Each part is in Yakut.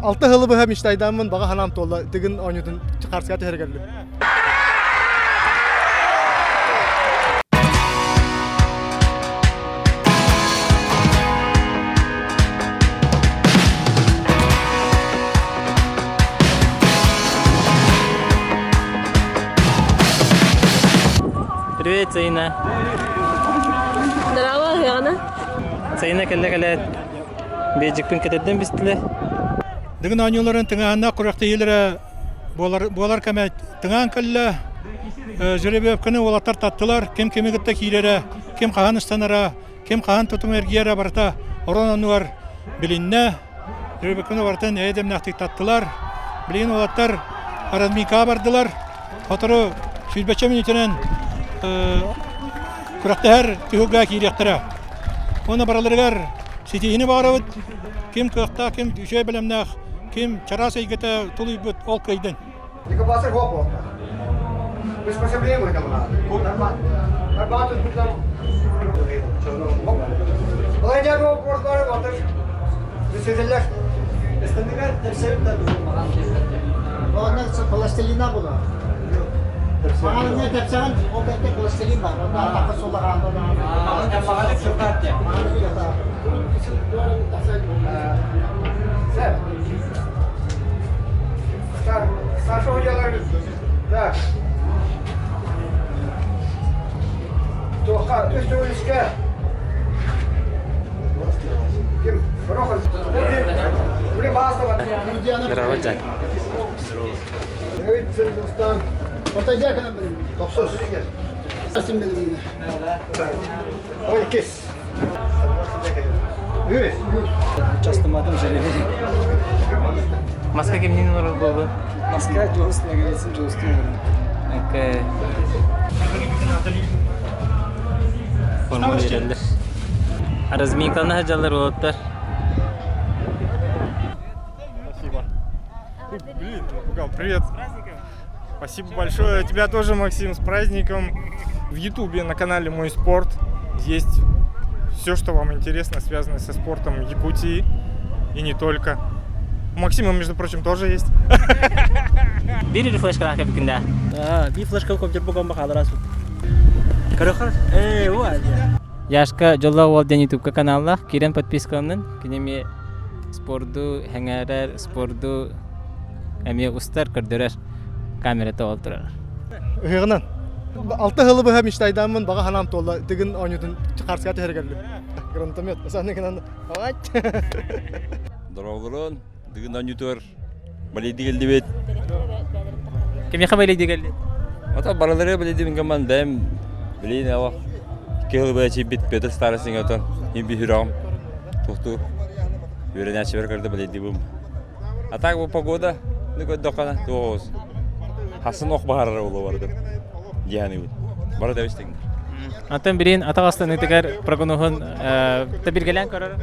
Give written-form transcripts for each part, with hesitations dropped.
Алта сылы быһа мечтайдааммын баҕа санаам туолла Тыгын оонньуутун харсыга түһэрэ кэллим. Привет, Саина. Здорово, Яна. Саина кэллэ кэлээт бейджикпин кэтэрдэн бистилэ. Дыгын оонньууларын тыҥааһыннаах күрэхтэһиилэрэ буолар, буолар кэмэ тыҥаан кэллэ. Жеребьевканы уолаттар таттылар. Ким кими кытта киирэрэ, ким хаһан ыстанара, ким хаһан тутум эргийэрэ барыта орон оннугар билиннэ. Жеребьевканы барытын эйэ-дэмнээхтик таттылар. Билигин уолаттар разминкаҕа бардылар. Сотору сүүрбэччэ мүнүүтэнэн күрэхтэһэр түһүлгэ киириэхтэрэ. Уонна барыларыгар ситиһиини баҕарабыт. Ким кыахтаах, ким үчүгэй бэлэмнээх, ким чараас эйгэтэ тулуйбут, ол кыайдын. Пластилина була. Маҕаһыыҥҥа тэпсэҕин, ол кэннэ пластилин бар. Онно атахха сулаҕаан. Саша hocalar да. Туохха үс төгүлүскэ ким Здорово, Джак. Частымадым жеребе. Маска кимнин олорор буолбу? Маска Джоус Лагерецин Джоустун олорор. Окей. Форма береллер. Разминканы сылдьаллар уолаттар. Спасибо. Блин, напугал. Привет. Спасибо большое. Тебя тоже, Максим, с праздником. В Ютубе на канале Мой Спорт есть все, что вам интересно, связанное со спортом Якутии и не только. У Максима, между прочим, тоже есть. Биир флешкалаах кэбиккин да? Би флешка компьютер бу хаалара Көрөхөр. Ээ, уу Яшка Дьоллоох уол диэн ютубка каналлаах. Киирэн подпискаланын. Кини эмиэ спорду сэҥээрэр, спорду эмиэ устар, көрдөрөр камерата ол турар. Ыһыаҕынан. Алта сылы быһа мечтайдааммын баҕа санаам туолла Тыгын оонньуутун харсыга түһэрэ кэллим. Гранатомет. Саныгынан Дороолорун, Дыгын оонньуутугар балейди келдибит. Кимиэхэ балейди келди? Ото барылары балейдибин гаман бэм билин ава. Кыһыл бэчи бит Петр Старостин отон им биһиром. Тухту үөрэнээччилэр көрдө балейдибим. А так бу погода ну көрдөххө туоҕус. Хасын ох баһарара буолуо барды. Диэханыбыт. Бары да бистиҥ. Антон билин атах астаныытыгар прогноһун билгэлээн көрөр.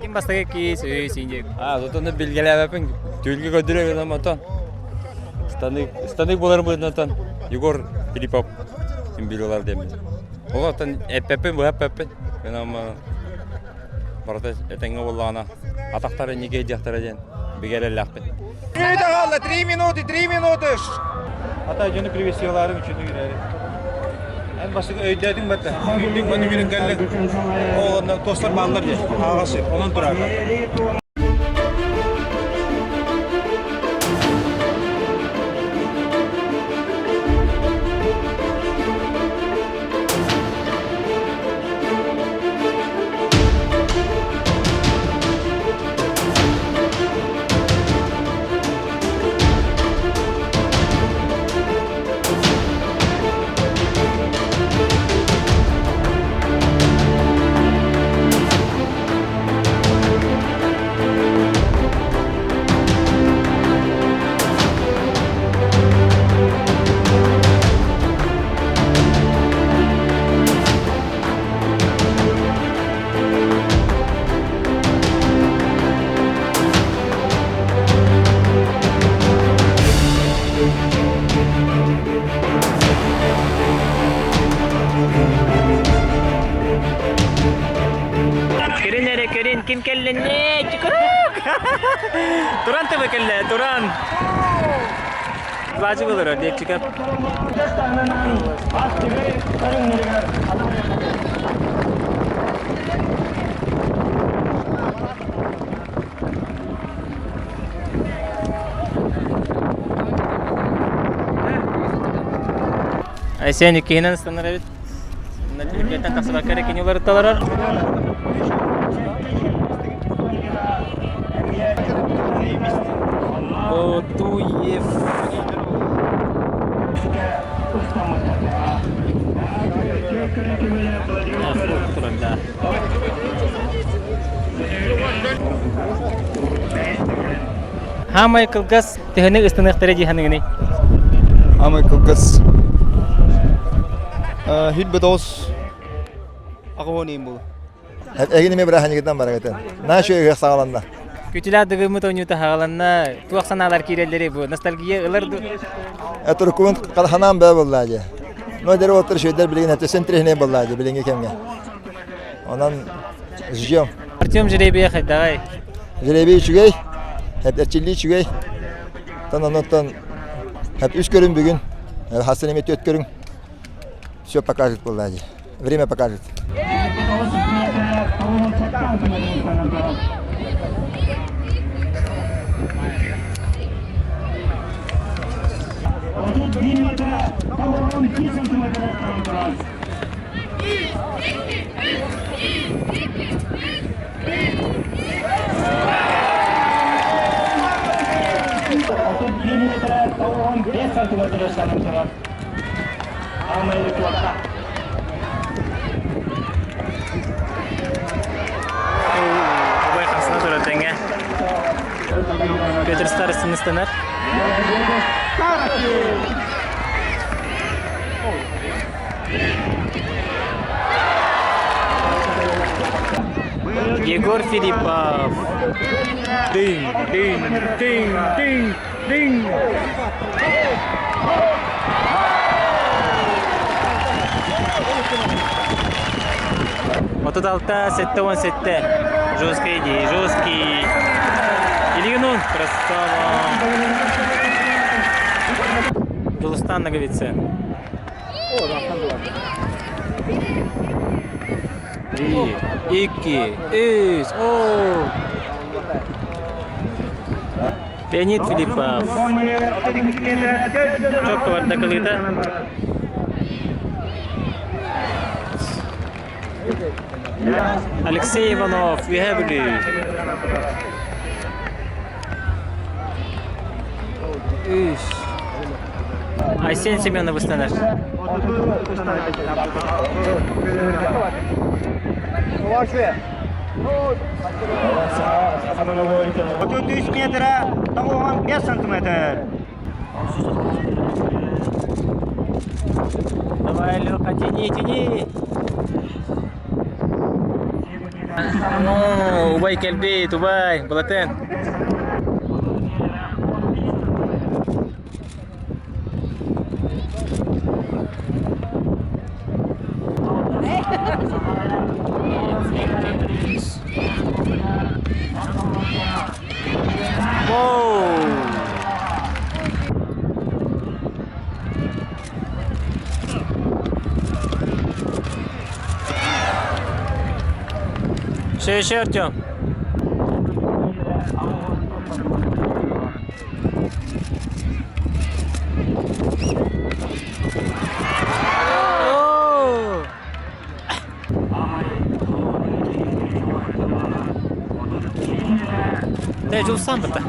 Ким бастакы киис өй синдик. А, зато билгэлээбэппин түүлгэ көрдүрэ гынан отон. Станык, станык болар быһыытынан Егор Филиппов имбилолар диэммин. Ол оттон эппэппин быһа эппэппин. Гынан барыта этэҥҥэ буоллаҕына атахтара инники диэхтэрэ диэн бигэ эрэллээхпин. Три минуты, три минуты. Ата дьону приветствияларын үчүн үөрээри. Эн бастакы өйдөөтүҥ бата. Үүтүҥ маны үөрэн кэллиҥ. Ол онно туостар бааллар дии. Ааҕасы, онон тураарга. Көрүн эрэ көрүн, ким кэллиннэ? Чукурук! Туран тыбы кэллэ, туран! Плачы болор, депчика. Айсен иккиһинэн ыстанар эбит. Түмүккэттэн тахсыбакка эрэ кини уларытталарар. Ботуев. Хаамай кылгас төһөнү ыстаныахтара дии саныгыный? Хаамай кылгас Хит бетоос аҕыһын иин буолу. Эгин эми бырааһынньыгытан барагытын. Наша ыһыах саҕаланна. Күтүлээх дыгыммыт оонньуута саҕаланна. Туох санаалар киирэллэри бу ностальгия ылар ду? Туруккубун ханаан бээ буоллаа дии. Ну, эдэр уолаттар үчүгэйдэр билигин өттөсөн тириһинэй буоллаа дии билиҥҥи кэмҥэ. Онон ждем. Артем жеребий хайдаҕай? Жеребий үчүгэй, эрчиллии үчүгэй. Тон оннуттан үс көрүҥ бүгүн, хассын эмиэ түөрт көрүҥ. Все покажет буоллаа дии. Время покажет. Убай хамсана турар тэҥҥэ. Петр Старостин ыстанар. Егор Филиппов. Дың, дың, дың, дың, дың. 36, 77. Жесткий дии, жесткий. Илигин красава. Дулустан Ноговицы. Три, икки, үс, о! Леонид Филиппов. Чокко барда кылыыта. Алексей Иванов, Үөһээ Бүлүү. Үс. Айсен Семенов ыстанар. 33 метра, 95 сантиметр. Давай, Леха, тяни, тяни. Ну, убай кэлбит, убай, Балатын. Воу! Все еще, Артем? Дэ, Дьулустаан бата.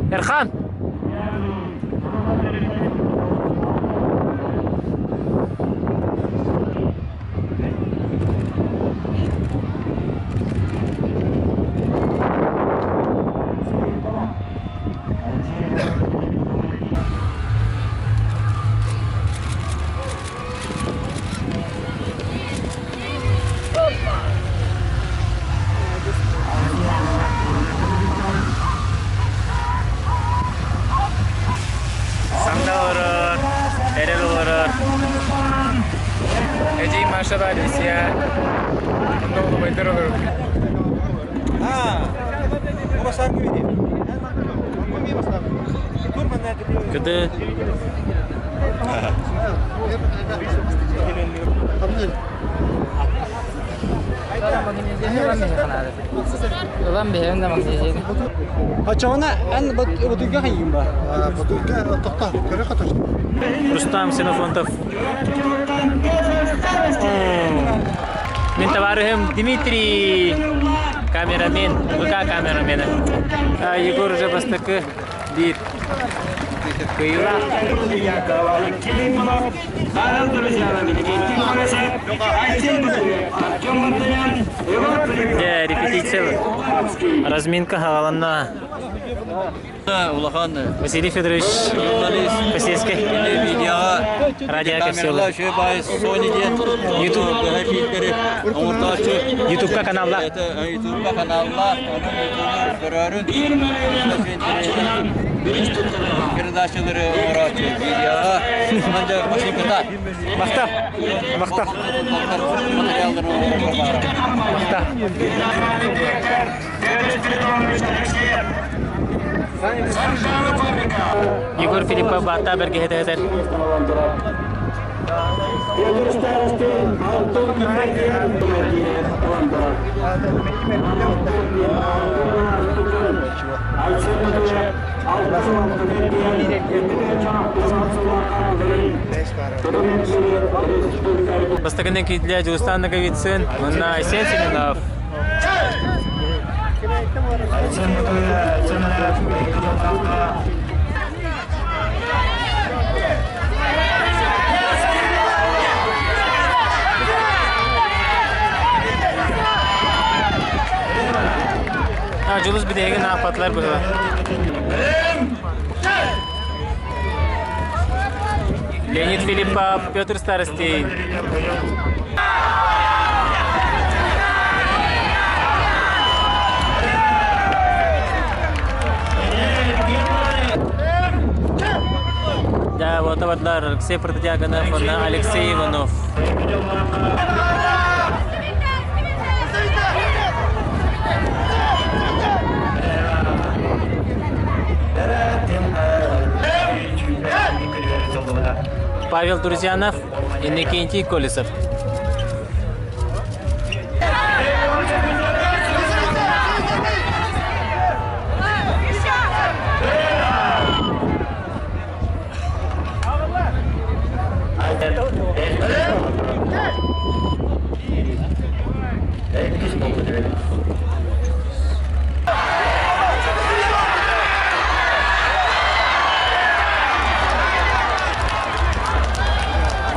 Эрхан! Санда олорор, Эрэл олорор. Эдьиий Маша Алисия. Онно улубайдар олорор. Кыды. Ылан биһэн да магнезиен. Очоҕуна эн ботуйга хайыым ба? Ботуйга тохто, көрө хотор. Рустам Ксенофонтов. Мин товарищем Дмитрий, камерамен, ВК камерамена. Егор уже бастакы биир кыйылаах. Дьэ, репетиция разминка хаҕаланна. Улахан Василий Федорович журналист Посельский видеоҕа радио камералар үчүгэй баай Sony диэн YouTube оҥортооччу Ютубка каналлаах Ютубка каналлаах онон Ютубу көрөөрүн передачалары оҥорооччу видеоҕа Максим Махта Махта материаллары оҥорор Махта Егор Филиппов баатта бэргэһэтэ этэр. Бастакынан киирдилэр Дьулустаан Ноговицын уонна Айсен Семенов. Дьулус бүтэһигин аахпатылар быһыла. Леонид Филиппов, Петр Старостин. Да, вот авадлар Алексей Протодьяконов, уонна Алексей Иванов. Павел Друзьянов, Иннокентий Колесов.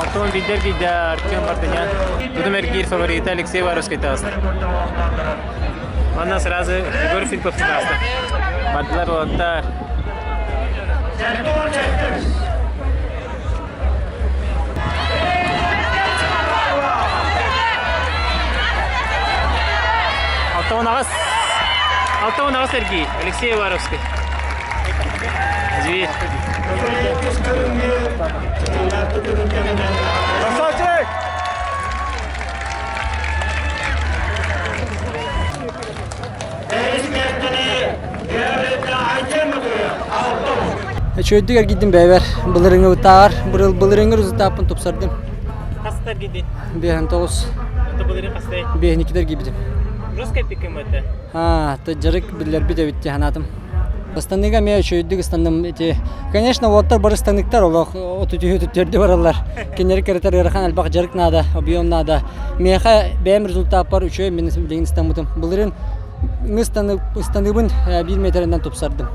Антон Бидергий да Артем Мартынян. Тутум эргиир фаворита Алексей Варовский таҕыста. Манна сразу Егор Филиппов таҕыста. Бардылар уолаттар. 68 68 эргиир Алексей Уваровский. Зверь. Красавчик! Үчүгэйдик эргийдим бэйбэр. Былырыҥҥыбытааҕар былырыҥҥы результаппын тупсардым. Хаста эргийдин? 59. Ото былырыын хастай? 52 эргийбитим. Жесткая пикем это. А, то дьарык биллэрбит эбит дии санаатым. Ыстаныыга эмиэ үчүгэйдик ыстанным ити. Конечно, уолаттар бары ыстаныктар олох отутүһү түттүөрдү бараллар. Кинилэри кэрэтэр ыарахан элбэх дьарык наада, объем наада. Миэхэ бэйэм результаппар үчүгэй мин билигин ыстаммытым. Былырыын ыстаныыбын биир метринэн тупсардым.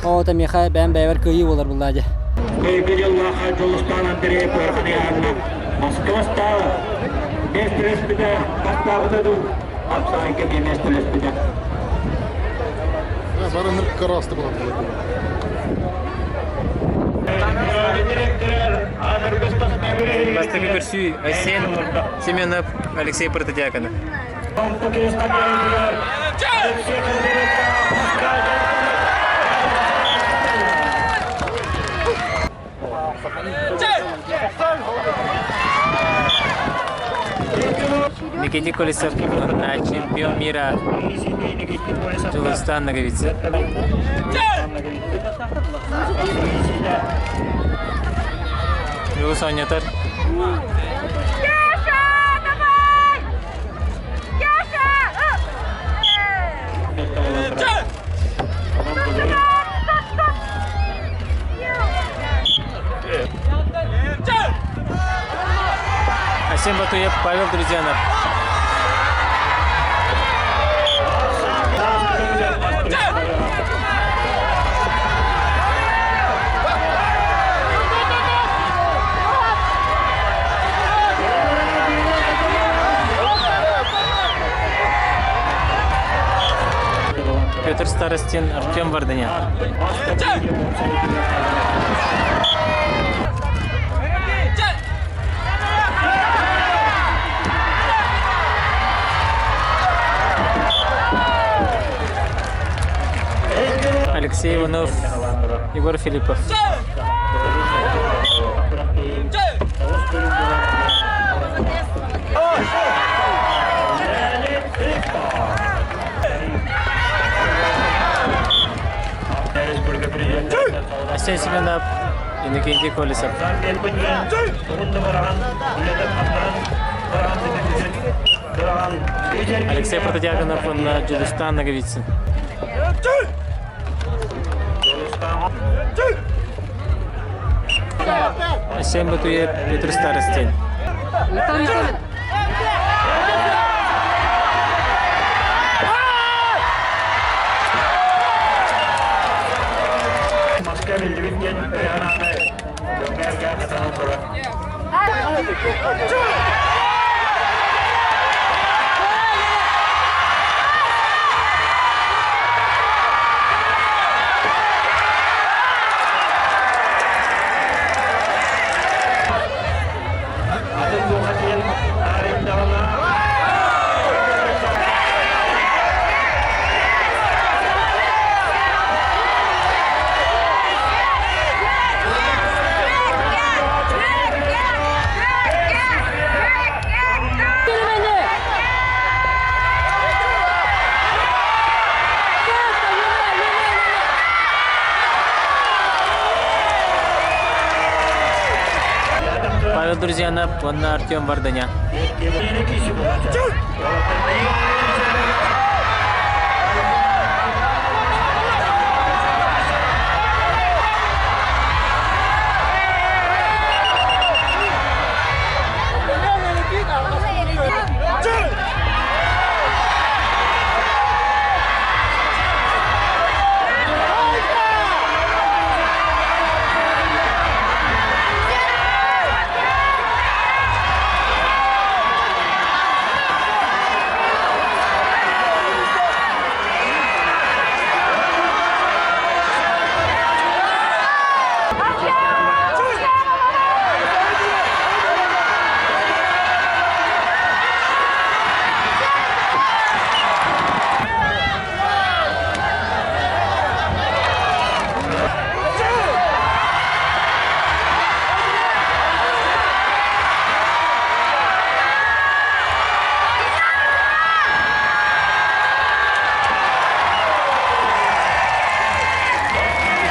Оҕото миэхэ бэйэм бэйэбэр кыайыы буолар буллаа дии. Быйылгы дьыллаахха Дьулустаан Андреев ыарахан ыйааһыҥҥа Москва стала миэстэлэспитэ, бастаабыта дуу, хапсаҕайга эмиэ миэстэлэспитэ. Бары ынырык Бастакы көрсүү Айсен Семенов, Алексей Протодьяконов. Никита Колесов чемпион мира Дьулустан Ноговицын. Дьулус оонньотор. Кеша, давай! Кеша! Асен Батуев, Павел Друзьянов. Петр Старостин, Артем Варданян. Алексей Иванов, Егор Филиппов. Асен Семенов, Иннокентий Колесов. Алексей Протодьяконов уонна Дьулустан Ноговицын. Асен Батуев, Петр Старостин. Павел Друзьянов уонна Артем Варданян.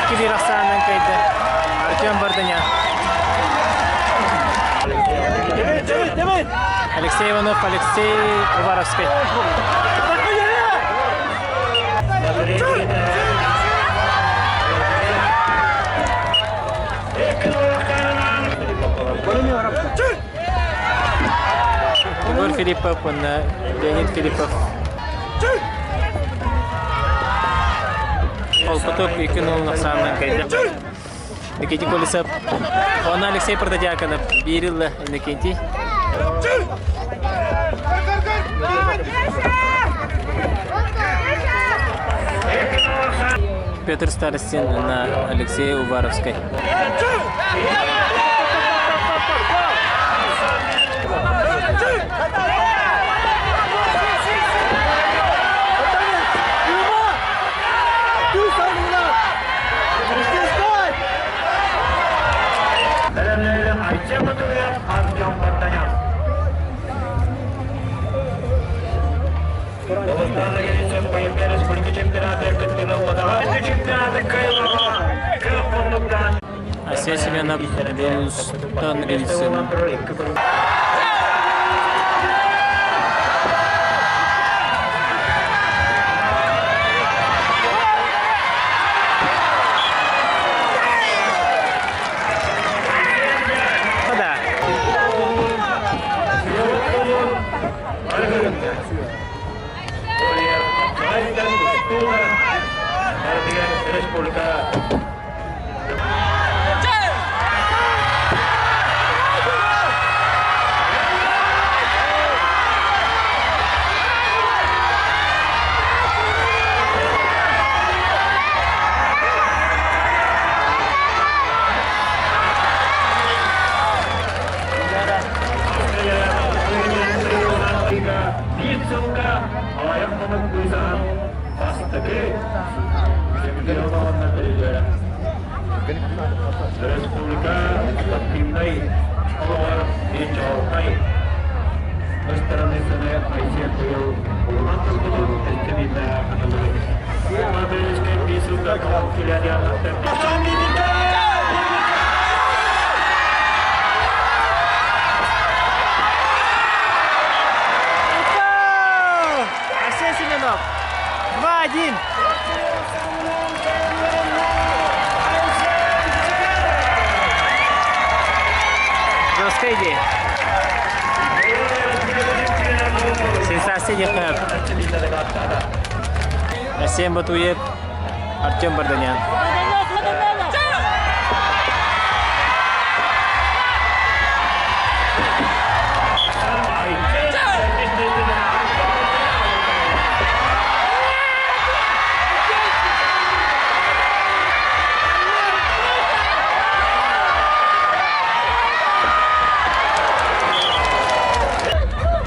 Икки биир ахсаанынан кыайда Артем Бардыня. Алексей Иванов, Алексей Уваровский. Егор Филиппов уонна Леонид Филиппов. Холкутук 2-0 ахсаанынан кайда. Никитин Колесов. Онно Алексей Протодьяконов биир ылла Иннокентий. Петр Старостин на Алексей Уваровской. Асия Семенов Дунстан Рильсен. Да. Арсен Семенов! 2-1! Жесткая идея. Сенсация диэххэ. Арсен Батуев, Артем Барданян.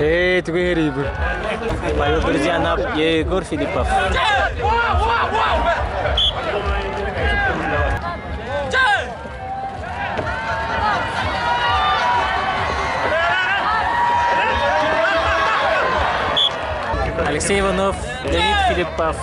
Эй, Павел Друзьянов, Егор Филиппов. Алексей Иванов, Леонид Филиппов.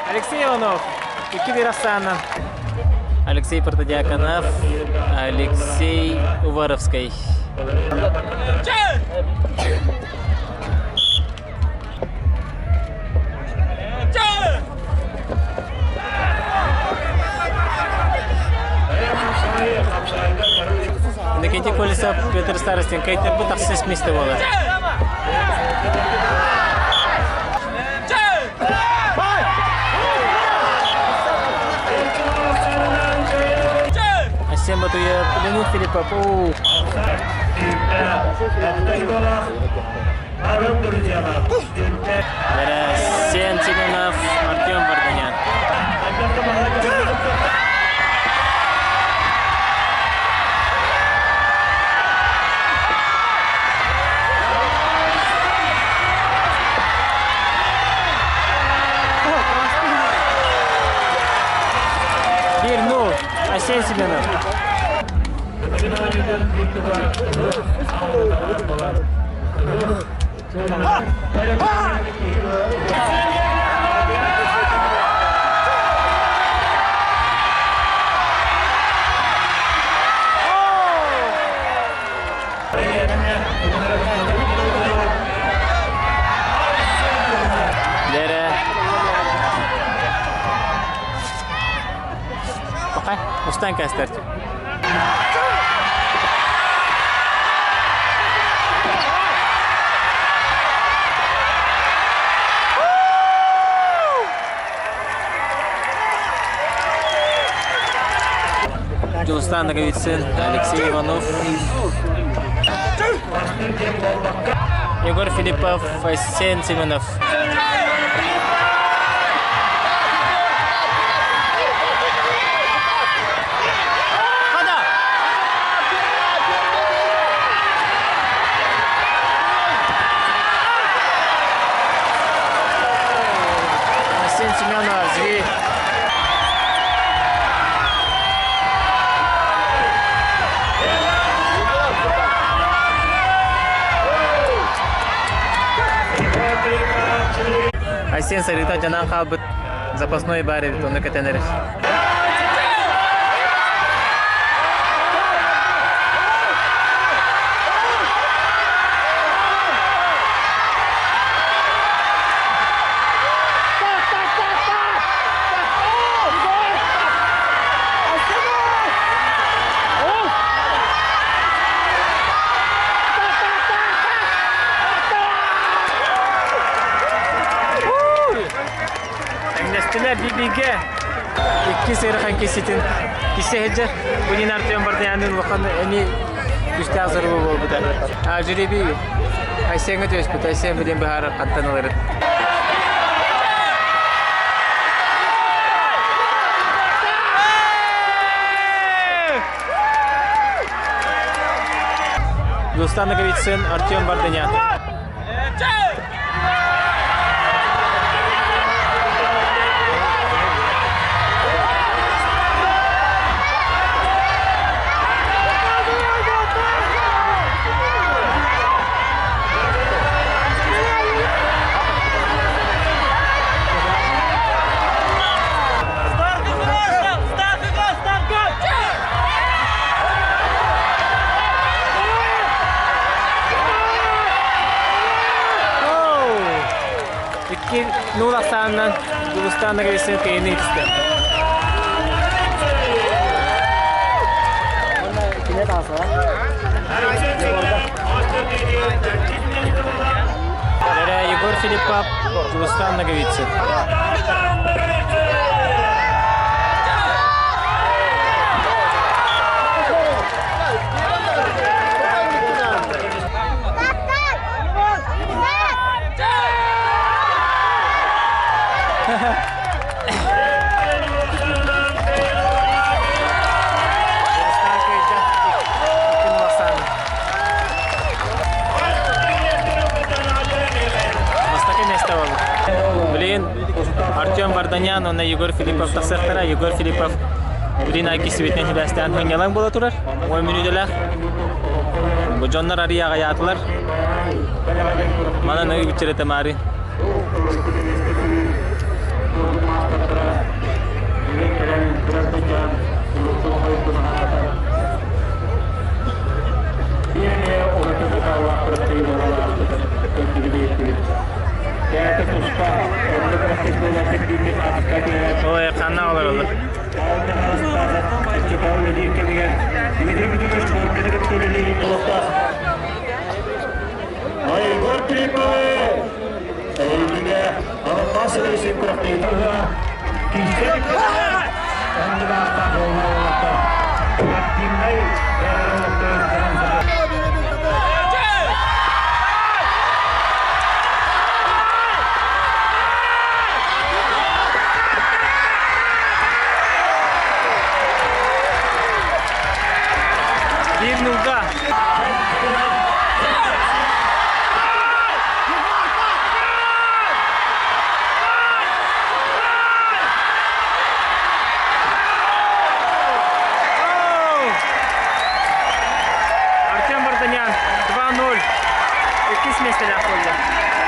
Алексей Иванов, Икки Рассана. Алексей Протодиаконов, Алексей Уваровский. Иннокентий Колесов, Петр Старостин, Кейтер бу тахсыс миэстэ буолар. Асем Батуев, Леонид Филиппов. Сен Семенов, Артем Варданян. Айсен Семенов. Лера. Пока. Устан кастарчы. Дьулустан Ноговицын, Алексей Иванов, Егор Филиппов, Айсен Семенов. Айсен Семенов, Зви. Айсен сарыта жанан хаалбыт запасной бар эбит, ону кэтэн эрэр. Тэҥнэстилэр бигэ икки сыарахан киситин кисе сылдьар. Бунин Артем Бардыянын улахан эми күстээх зарыбы буолбута. А жюриби Айсеҥҥэ түөспүт. Айсен билин быһаарар хантан ыларын. Дустан Ноговицын, Артем Бардынян. Икки нул ахсаанынан Дулустан Ноговицын кыайыны итистэ. Эрэ Егор Филиппов, Дулустан Ноговицын. Бастакы миэстэ буолла. Блин, Артем Варданян уонна Егор Филиппов тахсыахтара. Егор Филиппов Блин Айки сибитинэн сибээстээн хынньалаҥ буола турар. Ой мүнүүтэлээх. Бу дьоннор арыйа аҕайаатылар. Манан ый бүтчэрэтэ маары. Ой, ханна олороллор. Биир нулга. Иккис миэстэлээх буолла.